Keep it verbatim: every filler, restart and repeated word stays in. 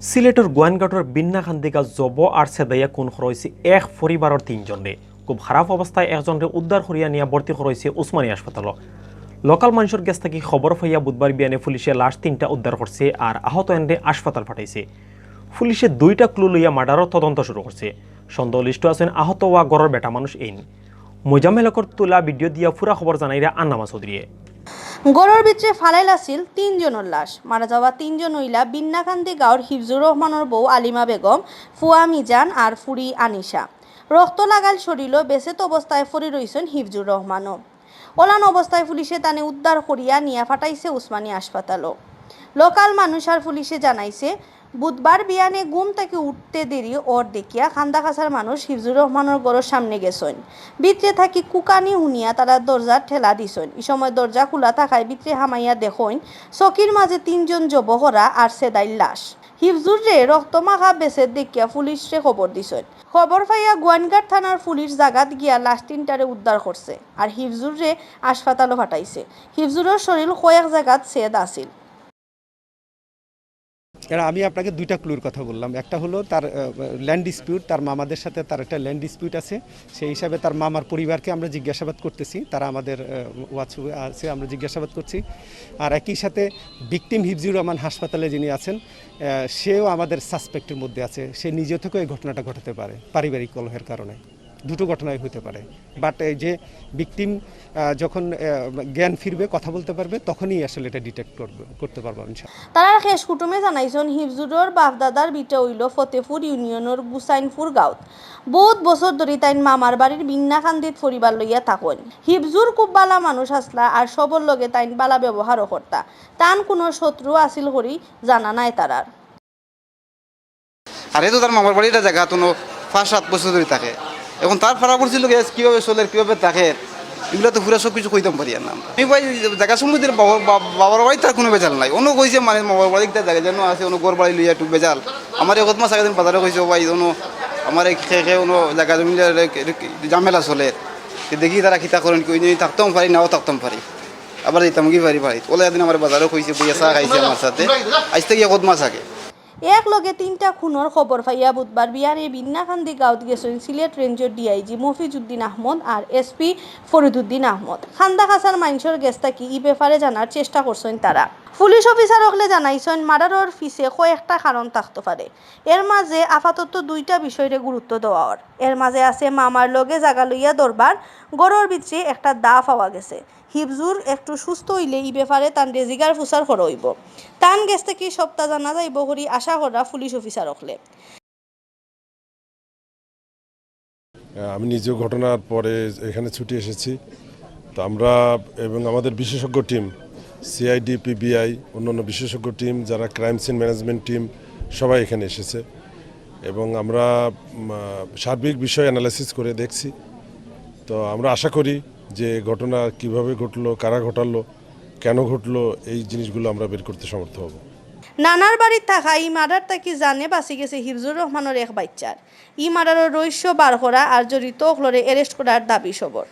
সিলেটর গোয়াইনঘাটর বিন্নাকান্দি গাঁওত জবো আর ছেদাইয়া খুন করা অইছে এক পরিবারর তিনজনরে। খুব খারাপ অবস্থায় একজনরে উদ্ধার করিয়া নিয়া ভর্তি করা অইছে উসমানী হাসপাতালো। লোকাল মানষর গেছ থাকি খবর পাইয়া বুধবার বিয়ানে পুলিশে লাশ তিনটা উদ্ধার করছে আর আহত এনরে হাসপাতাল পাঠাইছে। পুলিশে দুইটা ক্লু লইয়া মার্ডারর তদন্ত শুরু করছে। সন্দেহলিপ্ত আছইন আহত অওয়া ঘরর বেটা মানুষ এইন। মোজাম্মেল হকর তুলা ভিডিও দিয়া পুরা খবর জানাইরা আন্নামা চৌধুরীয়ে। ঘরর ভিতরে ফালাইল আছিল তিনজনর লাশ। মারা যাওয়া তিনজন অইলা বিন্নাকান্দি গাঁওর হিফজুর রহমানর বউ আলিমা বেগম, ফুয়া মিজান আর ফুড়ি আনিশা। রক্ত লাগাইল শরীলো, বেছেত অবস্থায় পড়ি রইছইন হিফজুর রহমানও। অলান অবস্থায় পুলিশে তানে উদ্ধার করিয়া নিয়া পাঠাইছে উসমানী হাসপাতালো। লোকাল মানুষ আর পুলিশে জানাইছে, বুধবার বিয়ানে ঘুম থাকি উঠতে দেরি অর দেখিয়া খান্দাকাছার মানুষ হিফজুর রহমানর ঘরর সামনে গেছইন। ভিতরে থাকি কুকানি হুনিয়া তারা দরজার ঠেলা দিছইন। ই সময় দরজা খুলা থাকায় ভিতরে হামাইয়া দেখইন চকির মাঝে তিনজন জবো করা আর ছেদাইল লাশ। হিফজুররে রক্তমাখা বেছেত দেখিয়া পুলিশরে খবর দিছইন। খবর পাইয়া গোয়াইনঘাট থানার পুলিশ জাগাত গিয়া লাশ তিনটারে উদ্ধার করছে আর হিফজুররে হাসপাতালো পাঠাইছে। হিফজুরর শরীল কয়েক জাগাত ছেদ আছিল। কারণ আমি আপনাকে দুইটা ক্লুর কথা বললাম, একটা হলো তার ল্যান্ড ডিসপিউট, তার মামাদের সাথে তার একটা ল্যান্ড ডিসপিউট আছে। সেই হিসাবে তার মামার পরিবারকে আমরা জিজ্ঞাসাবাদ করতেছি, তারা আমাদের হোয়াটসঅ্যাপে আছে, আমরা জিজ্ঞাসাবাদ করছি। আর একই সাথে ভিকটিম হিফজুর রহমান হাসপাতালে যিনি আছেন, আহ, সেও আমাদের সাসপেক্টের মধ্যে আছে। সে নিজে থেকেও এই ঘটনাটা ঘটাতে পারে পারিবারিক কলহের কারণে। দুটো ঘটনাই হতে পারে। বাট এই যে ভিকটিম যখন আহ, জ্ঞান ফিরবে, কথা বলতে পারবে, তখনই আসলে এটা ডিটেক্ট করবে, করতে পারবো ইনশাআল্লাহ। তারার খেশ কুটুমে জানাইছইন, হিফজুরর বাফ-দাদার ভিটা অইলো ফতেপুর ইউনিয়নর গুসাইনপুর গাঁওত। বউত বছর ধরি তাইন মামার বাড়ির বিন্নাকান্দিত পরিবার লইয়া থাকইন। হিফজুর খুব বালা মানুষ আছলা আর সবর লগে তাইন বালা ব্যবহারও করতা। তান কুনু শত্রু আছিল করি জানা নাই তারার। আর হে তো তার মামার বাড়ির জাগাত অনো পাঁচ সাত বছর ধরি থাকে। এখন তার পাড়া পড়শির লগে কীভাবে চলের, কীভাবে থাকের, ইগুলা তো পুরা সব কিছু কইতাম পারি আর না। আমি ভাই জাগা সম্বন্ধে বাবার বাড়িত তার কুনু ভেজাল নাই। অনো কইছে মানে মামার বাড়িত তার জাগা যেন আছে, অনো ঘর বাড়ি লইয়া একটু ভেজাল। আমারে কত মাস আগে দিন বাজারে কইছে, "ও ভাই, অনো আমারে কে কে অনো জাগা জমি ঝামেলা চলের, দেখি তারা কিতা করইন, কি অইন, থাকতাম পারি, নাও থাকতাম পারি, আবার যাইতাম কি পারি বাড়িত।" অলা একদিন আমারে বাজারে কইছে, বইয়া চা খাইছে আমার সাথে, আইজ থাকি কত মাস আগে। এক লগে তিনটা খুনর খবর পাইয়া বুধবার বিয়ানে বিন্নাকান্দি গাঁওত গেছইন সিলেট রেঞ্জর ডিআইজি মফিজউদ্দিন আহমদ আর এসপি ফরিদউদ্দিন আহমদ। খান্দাকাছার মানষর গেছ থাকি ই ব্যাপারে জানার চেষ্টা করছইন তারা। পুলিশ অফিসার অকলে জানাইছইন, মার্ডারর পিছে কয়েকটা কারণ থাকতো পারে। এর মাঝে আপাতত দুইটা বিষয়রে গুরুত্ব দেওয়া অর। এর মাঝে আছে মামার লগে জাগা লইয়া দরবার, ঘরর ভিতরে একটা দা পাওয়া গেছে। হিফজুর একটু সুস্থ অইলে ই ব্যাপারে তানরে জিগার-ফুসার করা অইবো। তান গেছ থাকি সবটা জানা যাইবো করি আশা কররা পুলিশ অফিসার অকলে। আমি নিজেও ঘটনার পরে এখানে ছুটে এসেছি। তো আমরা এবং আমাদের বিশেষজ্ঞ টিম, সিআইডি, পিবিআই, অন্যান্য বিশেষজ্ঞ টিম, যারা ক্রাইম সিন ম্যানেজমেন্ট টিম, সবাই এখানে এসেছে এবং আমরা উম, আহ, সার্বিক বিষয় অ্যানালাইসিস করে দেখছি। তো আমরা আশা করি যে ঘটনা কিভাবে ঘটলো, কারা ঘটালো, কেন ঘটলো, এই জিনিসগুলো আমরা বের করতে সমর্থ হব। নানার বাড়িত থাকা ই মার্ডার থাকি জানে বাঁচি গেছে হিফজুর রহমানর এক বাইচ্চার। ই মার্ডারর রহস্য বার করা আর জড়িত অকলরে অ্যারেস্ট করার দাবি সবর।